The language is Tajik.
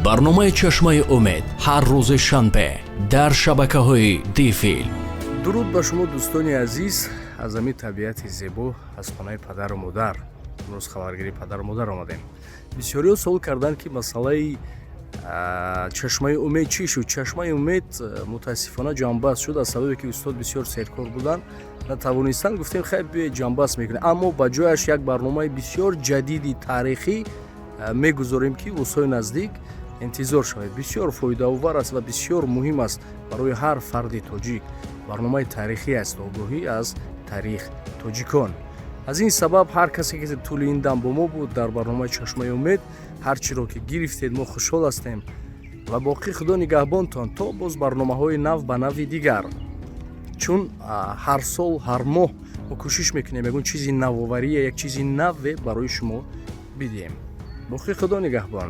Барномаи «Чашмаи умед» ҳар рӯзи шанбе дар шабакаҳои Дифилм. Дуруд ба шумо, дӯстони азиз, аз ҳамин табиати зебо, аз хонаи падару модар. Имрӯз хабаргирии падару модар омадем. Бисёриҳо суол карданд, ки масъалаи «Чашмаи умед» чӣ шуд? «Чашмаи умед» мутаассифона ҷамъбаст шуд, аз сабабе ки устод бисёр серкор буданд, натавонистанд. Гуфтем, хайр, биёед, ҷамъбаст мекунем, аммо ба ҷояш як барномаи бисёр ҷадиди таърихӣ мегузорем, ки рӯзҳои наздик интизор шавед. Бисёр фоидаовар аст ва бисёр муҳим аст барои ҳар фарди тоҷик. Барномаи таърихӣ аст, огоҳӣ аз таърих тоҷикон. Аз ин сабаб ҳар касе ки тӯли ин дам бо мо буд дар барномаи «Чашмаи умед», ҳар чиро ки гирифтед, мо хушҳол ҳастем ва боқӣ Худо нигаҳбонтон то боз барномаҳои нав ба нави дигар, чун ҳар сол, ҳар моҳ мо кӯшиш мекунем ягон чизи навоварие, як чизи наве барои шумо бидиҳем. Боқӣ Худо нигаҳбон.